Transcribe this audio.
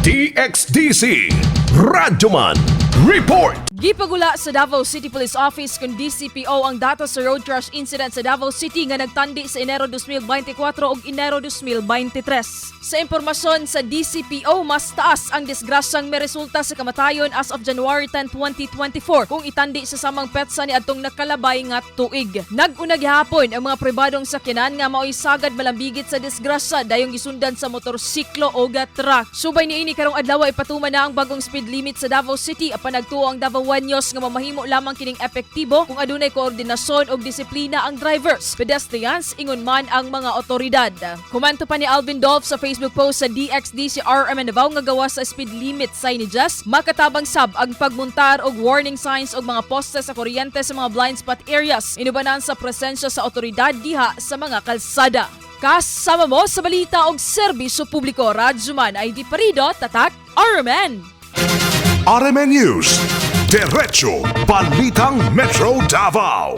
DXDC Radyoman Report. Gipagula sa Davao City Police Office kung DCPO ang datos sa road crash incident sa Davao City nga nagtandi sa Enero 2024 ug Enero 2023. Sa impormasyon sa DCPO, mas taas ang disgrasyang meresulta sa kamatayon as of January 10, 2024 kung itandi sa samang petsa ni adtong nakalabay nga tuig. Nag-una gihapon ang mga pribadong sakyanan nga maoy sagad malambigit sa disgrasya, dayong gisundan sa motorsiklo o truck. Subay niini, karong adlaw ipatuman na ang bagong speed limit sa Davao City, apan nagtuo ang Davaoeños nga mamahimo lamang kining epektibo kung adunay koordinasyon ug disiplina ang drivers, pedestrians, ingon man ang mga otoridad. Komento pa ni Alvin Dolph sa Facebook post sa DXDC RMN Davao nga gawas sa speed limit signages, makatabang sab ang pagmuntar og warning signs og mga poste sa kuryente sa mga blind spot areas, inubanan sa presensya sa otoridad diha sa mga kalsada. Kasama mo sa balita og serbisyo publiko, Radyoman ID Parido, Tatak, RMN. RMN News. Diretso Balitang Metro Davao.